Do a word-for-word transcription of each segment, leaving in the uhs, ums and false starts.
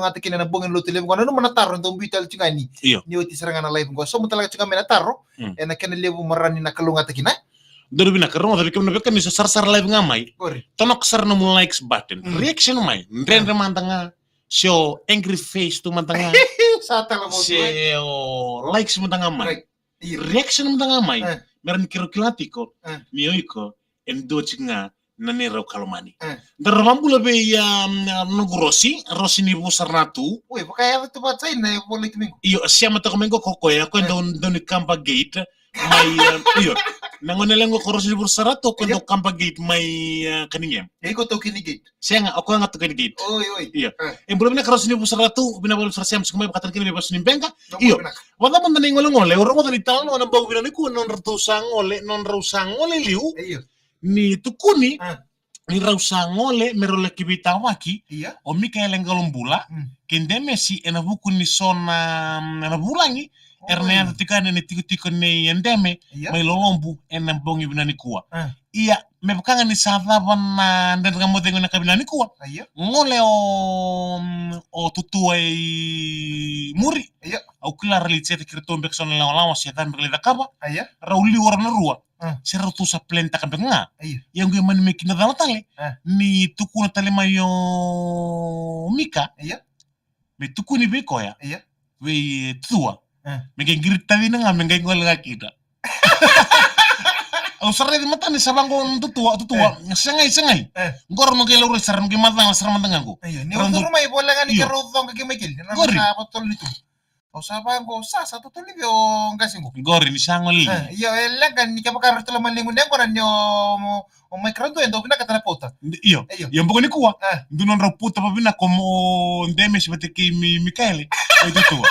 kalougata kina ena bogi ni Lotulevu qo. Nanuma na taro e dau biu tale tiko ga ni, io, ni oti sara ga na live qo. Sauma tale ga tiko ga mai na taro, mm, ena kena levu me rawa ni na kalougata kina. Donu vinaka, rogoca vei kemuni na veiwekani, ni sa sarasara live ga mai. Qori. Tonoka sara nomu likes button. Mm. Reaction mai. Dredre, mm, mada ga. Se o angry face tu mada ga. Sa tala mo tu, se, eh, o likes mada ga mai. Right. Io. Reaction mada ga mai. Eh. Me rawa ni keirau kila tiko, eh, ni o iko e dua tiko ga na neirau ka lomani. Eh. Daru vakabula vei, um, noqu Rosi, Rosi ni Vusaratu. Oi, vakayaco tu vata i na e volai tu mai qo. Io, sema toka mai qo ko koya, ko, eh, dau, dau ni kaba gate mai, um, io. Na gone lewe qo ko Rosi ni Vusaratu, ko, io, dau kaba gate mai, uh, Kanigem. E iko taukei ni gate. Sega, o koya ga taukei ni gate. Oi, oi. Io. Eh. E bula vinaka Rosi ni Vusaratu, vinaka vakalevu sara sema tiko mai, vakatani kina vei Vasu ni Beqa. Io. Bula vinaka. Vakacava mada na igolegole, au rogoca ni talanoa na bogi vinaka nikua, nodratou sa gole, nodrau sa gole liu. Io. Ni tukuni, ah, ni rau sa gole me rau laki veitavaki. Io. O Mikaele Qalobula, mm, kei Demesi ena vuku ni so na, na vulagi era na, oi, yaco tiko yani ena itikotiko nei Deme, io, mai Lolobu ena bogi vinaka nikua. Ah. Ia, me vaka ga ni sa cava na Dredre Ga Mo Cegu ena yakavi vinaka nikua. Io. Gole o, o Tutua i muri. Io. Au kila ra lai cete kiratou beka so na lawalawa se cava beka lai cakava. Io. Rau liu o rau na rua. Ah. Se rau tu sa plan taka beka ga. Io. Ia qo e mani mai kina cala tale. Ah. Ni tukuna tale mai o Mika. Io. Me tukuni vei koya. Io. Vei Tutua. Ah. Me qai qiri tacina ga, me qai gole ga kina. Au sa raici matani sa vaqo na Tutua, Tutua. Eh. Segai, segai. Eh. Qo rau na qai laurai sara, na qai macala sara mada ga qo. Io, ni rau curu mai, voleka ga ni, io, keirau coqa kei Maikeli. Qori. Na sa vatotolo ni tu. Au sa vaqo, sa, sa totolo ni vei o qase qo. Qori, ni sa gole. Eh, io, e leqa ni kevaka rau tala mai ligu ni qo na ni o, o Mike Radu e dau vinakata na pauta. Io. Io. Io, bogi nikua. Eh. Dua nodrau pauta vavinaka o Demesi vata kei Mi-, Mikaele. O Tutua.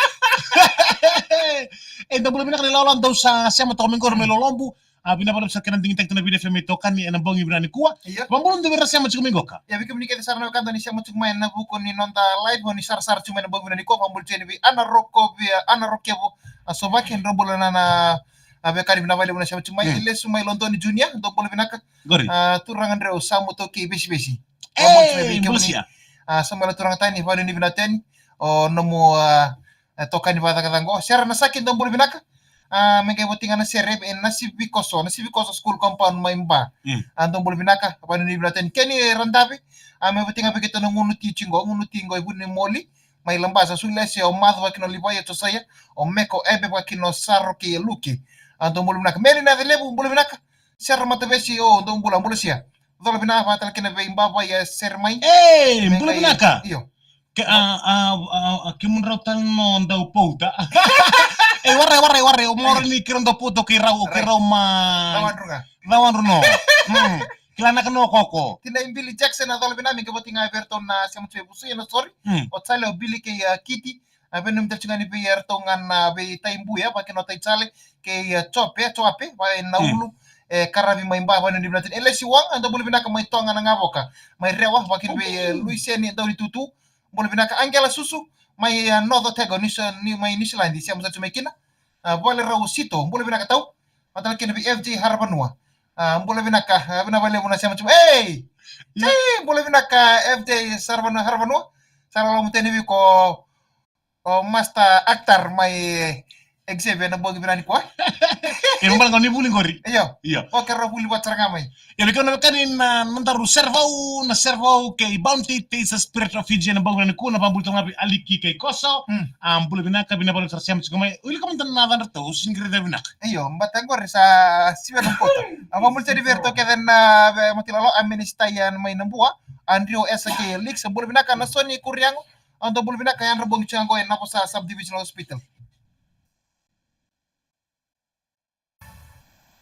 E dau bula vinaka na ilawalawa dau sa sema toka mai qori mai Lolobu. A, vinaka vakalevu sara kena digitaki tu na Viti F M itokani ena bogi vinaka nikua. Io. Vakabula dua vei ira sema tiko mai qoka. Ia, vei kemuni kece sara na wekada ni sema tiko mai ena vuku ni noda live, o ni sarasara tiko mai ena bogi vinaka nikua, vakabula tiko yani vei Ana Roko, vei Ana Rokevo, a, Sovake, drau bula na, na, a, wekani vinaka vakalevu na sema tiko mai. Mm. Lesu mai Lodoni Junior, drau bula vinaka. Qori. A, turaga drau Samu Toki Vesivesi. Ei, vakabula tiko yani vei kemuni. Bula sia. A, Samuela turaga tani, vakanuinui vinaka tani. O nomu, a, e, tokani vakacakacaka qo. Sera Nasaki, dou bula vinaka. A, me qai voti ga na sere e Nasivikoso, Nasivikoso School Compound mai Ba. Mm. A, dou bula vinaka, vakanuinui vinaka tani. Keni Radavi, a, me voti ga vei keitou na gunu ti qo, gunu ti qo e Vunimoli mai Labasa. Sulese o Macu vakakina o Livai, o Josaia, o Meko, Ebe vakakina o Saro kei Luke. A, dou bula vinaka. Meli Nacelevu, bula vinaka. Sera Matavesi, o, dou bula, bula sia. Cola vinaka vata kina vei Bava, ia, sere mai. Ei, bula vinaka. Io. Ke, a, a, a, a, kemudrau tale no dau pauta. E, warai, warai, warai, o mora ni keirau dau pauta, o keirau, o keirau ma. Cawadru ga. Cawadru no. Mm. Kila naka no koko. Tinai Billy Jackson, a, cola vinaka, me qai voti ga vei iratou na sema tu e Vusu, ia na sori. Mm. O Charlie, o Billy kei, a, Kiti. A, veinanumi tale tiko ga ni vei iratou ga na vei Tai Buya, vakakina o Tai Jale, kei, a, Jope, Joape, vaka e Naulu, e, Karavi mai Ba, veinanumi vinaka tale. E Lesi Wang, a, dou bula vinaka mai Toga na Gavoka. Mai Rewa, vakakina vei, e, Luiseni, e, Daunitutu. Bula vinaka Angela Susu, mai, ah, North Otago, New Ze-, New, mai New Zealand, sema tiko mai kina. Ah, Vale Rau Sito, bula vinaka tau. Matala kina vei F J Haravanua. Ah, bula vinaka, ah, vinaka vakalevu na sema tiko. Ei! Ia. Ei, bula vinaka F J Haravanua, Haravanua. Sa loloma tale vei iko o Master Actor mai Xavier ena bogi vinaka nikua. E, mabala ga ni vuli qori. Io. Io. O keirau vuli vata sara ga mai. Ia, vei kemuni na veiwekani na, na nodaru Serevou, na Serevou kei Bounty Taste the Spirit of Fiji ena bogi vinaka nikua, na vakabula tale ga vei Aliki kei Koso. Mm. A, bula vinaka, vinaka vakalevu sara sema tiko mai. Wilika mada na yacadratou, se qai raica vinaka. Io, baleta qori sa sivi na kota. A, vakabula tale vei iratou kece na, vei Matilalo, a Minister Ian mai Nabua, Andrew Esa kei Lix, bula vinaka na Soni Kuriago, a, dou bula vinaka, yadra bogi tiko ga qo ena Navosa Subdivision Hospital.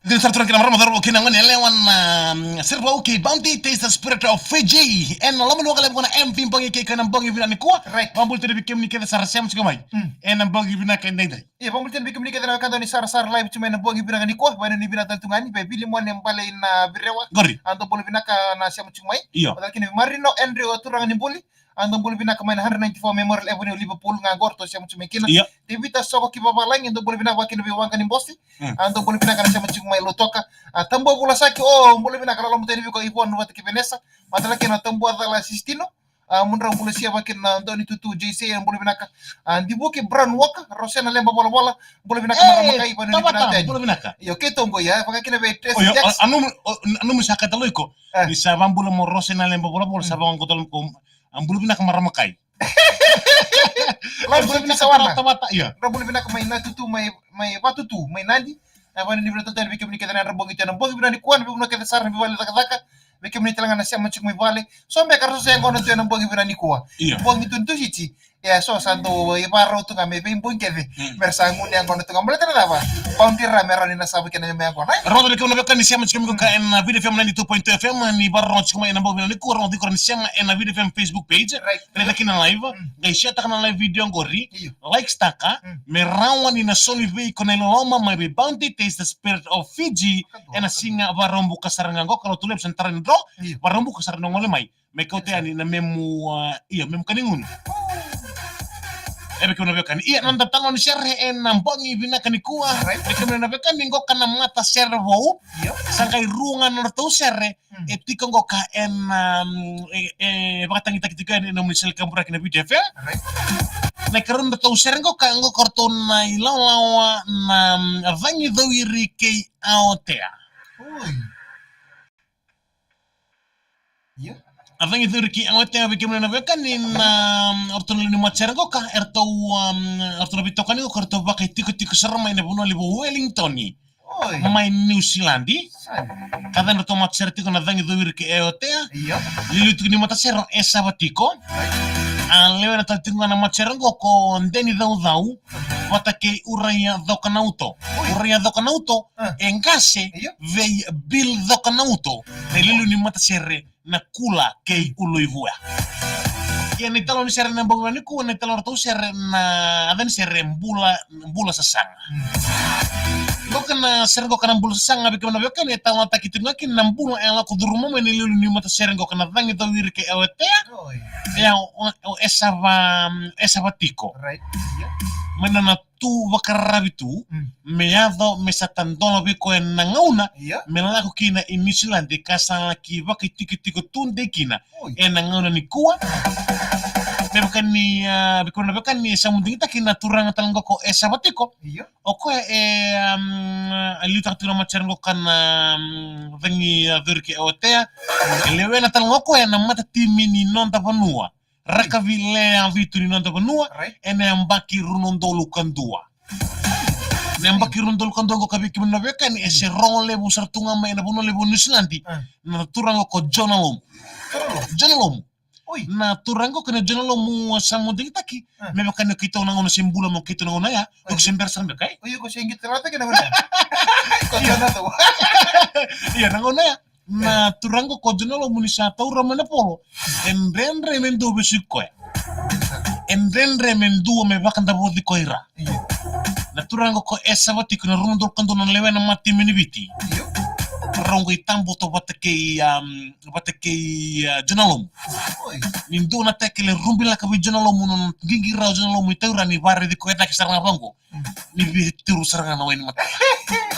Dina sara turaga kei na marama, cauravou kei na goneyalewa na, mm, Serevou kei Bounty Taste the Spirit of Fiji. Ena loma ni Wakalevu ko na M V bogi kei koya ena bogi vinaka nikua. Right. Vakabula tale vei kemuni kece sara sema tiko mai. Mm. Ena bogi vinaka edaidai. Ia, vakabula tale vei kemuni kece na wekada ni sarasara live tiko mai ena bogi vinaka nikua. Vakanuinui vinaka tale tu ga yani vei Vili Mone Bale na Virewa. Qori. A, dou bula vinaka na sema tiko mai. Io. Matala kina vei Marino Andrew, turaga ni Buli. A, dou bula vinaka mai na hundred ninety-four Memorial Avenue, Liverpool, ga qo ratou sema tiko mai kina. Io. Tevita Soko ki Vavalagi, dou bula vinaka vaka kina vei Waqa ni Bose. Mm. A, dou bula vinaka na sema tiko mai Lautoka. A, Tabua Vulasaki, o, bula vinaka, loloma tale vei iko Ivon vata kei Vanessa. Matala kina Tabua Cala Sistino. A, mudrau bula sia vaka kina na Doni Tutu J C, bula vinaka. A, Divuki Brown Walker, Rosena Lemba Volavola, bula vinaka. Ei, Marama Kai, vakanuinui vinaka tale yani. Bula vinaka. Io, keitou qo ia, vaka kina vei Tracy. Oi, Jax. A, a nomu, o, a nomu sa katalau iko. E. Ni sa vakabula mo Rosena Lemba Volavola, sa vakaqotolo ko A, bula vinaka Marama Kai. Love, bula vinaka Sawana. Tavata, ia. Ra bula vinaka mai Natutu, mai, mai Vatutu, mai Nadi. A, vakanuinui vinaka tale yani vei kemuni kece na yadra bogi tu ena bogi vinaka nikua, na veivanua kece sara, na veivale cakacaka. Vei kemuni tale ga na sema tiko mai vale. So beka ra sa yaqona tu ena bogi vinaka nikua. Ia. Bogi tu ni Tusiti. Ia, so sa dau ivakarau tu ga me veibogi kece. Mm. Me ra sa gunu yaqona tu ga. Baleta na cava? Bounty ra me rawa ni na sava kina me yaqona. Rogoca vei kemuni na veiwekani ni sema tiko mai qo ka ena Viti F M ninety-two point two F M, ni vakarorogo tiko mai ena bogi vinaka nikua, rogoca tiko ni sema ena Viti F M Facebook page. Right. Raica kina live. Mm. Qai share-taka na live video qori. Io. Likes-taka. Mm. Me rawa ni na soli vei iko na iloloma mai vei Bounty Taste the Spirit of Fiji. Ka dua, ena ka dua. Siga Vakaraubuka sara ga qo, ka Lotulevu sa na tara na draw. Io. Vakaraubuka sara na gole mai. Me kauta yani na memu, ah, io, memu ka ni gunu. E, vei kemuni na veiwekani. Ia, na noda talanoa ni sere ena bogi vinaka nikua. Right. Vei kemuni na veiwekani, qo ka na matasere vou. Io. Sa qai rua ga na nodratou sere. Mm. E tiko qo ka ena, mm, e, e vakatagitaki tiko yani ena nomuni sele kaburaki na Viti F M. Right. Na ikarua ni nodratou sere qo ka, qo ka ratou na ilawalawa na, mm, Cagi Cowiri kei Aotea. Oi. Io. A Cagi Cowiri kei Aotea, vei kemuni na veiwekani, na, mm, o ratou na lewe ni matasere qo ka, eratou, um, o ratou na veitokani qo ka eratou vakaitikotiko sara mai na vanua levu o Wellington, oi, mai New Zealand. Sa. Ka ca na nodratou matasere tiko na Cagi Cowiri kei Aotea. Io. Liuliu tiko ni matasere o Esava Tiko. A lewena tale tiko ga na matasere qo ko Deni Caucau vata kei Uraia Cokanauto. Oi. Uraia Cokanauto, ah, e qase, io, vei Bill Cokanauto, na iliuliu ni matasere na Kula kei Uluivuya. Ia na italanoa ni sere ena bogi vinaka nikua, na italanoa ni nodratou sere na yaca ni sere Bula, Bula Sasaga. Mm. Qo ka na sere qo ka na Bula Sasaga, vei kemuni na veiwekani, e talanoataki tiko ga kina na bula e lako curuma mai na iliuliu ni matasere qo ka na Cagi Cowiri kei Aotea. Oi. Ia o, o, o Esava, Esava Tiko. Right. Io. Mai na nona tu vakararavi tu, mm, me yaco me sa tadola vei koya na gauna, io, me lako kina i New Zealand, ka sa laki vakaitikotiko tudei kina. Oi. Ena gauna nikua. Me vaka ni, ah, vei kemuni na veiwekani, sa mu digitaki na turaga tale qo ko Esava Tiko. Io. O koya e, um, liutaka tiko na matasere qo ka na, um, Cagi, ah, Cowiri kei Aotea. Io. E lewena tale ga o koya na matatimi ni noda vanua. Rakavi lewe vitu ni noda vanua, right, ena yabaki rua na udolu ka dua. Na yabaki rua na udolu ka dua qo ka vei kemuni na veiwekani, e se rogo levu sara tu ga mai ena vanua levu o New Zealand. Ah. Na turaga ko Jonah Lomu. Jonah Lomu. Jonah Lomu. Oi. Na turaga ko na Jonah Lomu sa mu digitaki. Ah. Me vaka ni keitou na gauna se bula mo keitou na gauna ya. Oi. Iko se bera sara beka, e? Oi, iko se qito tale ga na gauna ya. Ko Jonah Lomu. Ia, na gauna ya. Na turaga ko Jonah Lomu ni sa taura mai na polo, e dredre me dua vesuki koya. E dredre me dua me vakadavoci koya i ra. Io. Na turaga ko Esava Tiko, na rua na udolu ka dua na lewena matatimi ni Viti. Io. Rau qai taboto vata kei, um, vata kei, uh, Jonalomu. Oi. Ni dua na tekele rubilaka vei Jonalomu, nona qiqi rawa o Jonalomu i taura ni varaici koya e cake sara ga vaqo. Mm. Ni veituru sara ga na wai ni mata.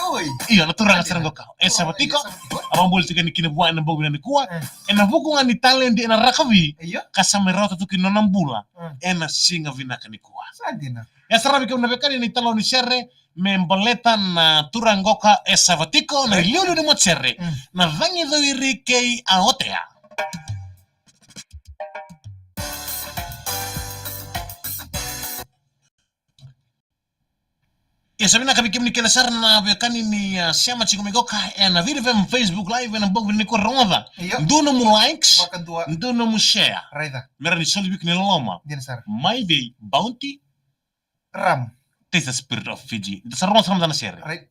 Oi. Io, na turaga sara ga o Esa Vatiko. Esa Vatiko. A vakabula tiko yani kina vua ena bogi vinaka nikua. Mm. Ena vuku ga ni taledi ena rakavi. Io. Ka sa mai rawata tu kina nona bula. Mm. Ena siga vinaka nikua. Sa dina. Ia saravi kemuni na veiwekani na italanoa ni sere me baleta na turaga oqo ka Esa Vatiko, na iliuliu ni matasere, mm, na cagi cowiri kei a otea. Ia sa vinaka vei kemuni kece sara na veiwekani ni, ah, sema tiko mai oqo ka ena Viti F M Facebook Live ena bogi vinaka nikua, rogoca. Io. Dua nomu likes, vakadua, dua nomu share. Raica. Me rawa ni soli vei iko na loloma. Dina sara. Mai vei Bounty Rum. Taste the spirit of Fiji. Da sa rogoca sara mada na sere. Right.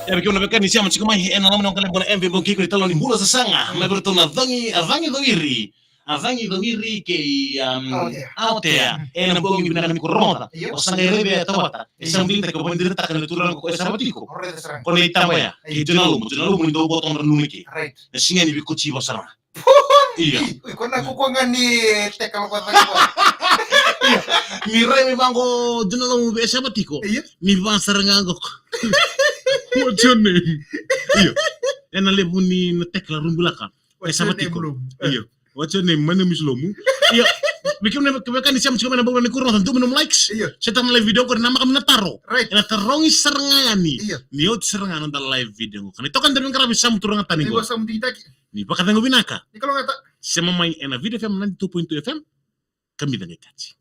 E vei kemuni na veiwekani sema tiko mai ena loma ni waqavuka na M V Bau Kiko ni talo ni bula sasaga. Mai vei ratou na Cagi, a Cagi Cowiri. A Cagi Cowiri kei, um, Aotea. Aotea. Ena bogi vinaka ni ko rogoca. Io. O sa qai raica e Tabata. E sa, io, digitaka, o vakadinadinataka na turaga ko e sa vata tiko. O raica sara ga. Ko na itaba ya. Io. Kei Jona Lomu, Jona Lomu ni dau vota na nunu ke. Right. Na siga ni veikoti vakasaga. Io. Ui, ko na kuku ga ni teka lako cake. Io. Ni rai mai vaqo Jona Lomu e sa vata tiko. Io. Ni vaka sara ga qo. What's your name? Io. Ena levu ni na teka la rubilaka. E sa vata tiko. What's your name, Lomu? Io. What's your name? My name is Lomu. Io. Vei kemuni na veiwekani sema tiko mai ena bogi ni kuro, dua mai nomu likes. Io. Set up na live video qori, namaka mai na taro. Right. Ena tarogi sara ga yani. Io. Ni oti sara ga na noda live video qo. Ka ni toka na dauniqaravi, sa mu turaga tani qo. Io, sa mu digitaki. Ni vakacegu vinaka. Ni kalougata. Sema mai ena Viti F M ninety-two point two F M. Ka bica qai kati.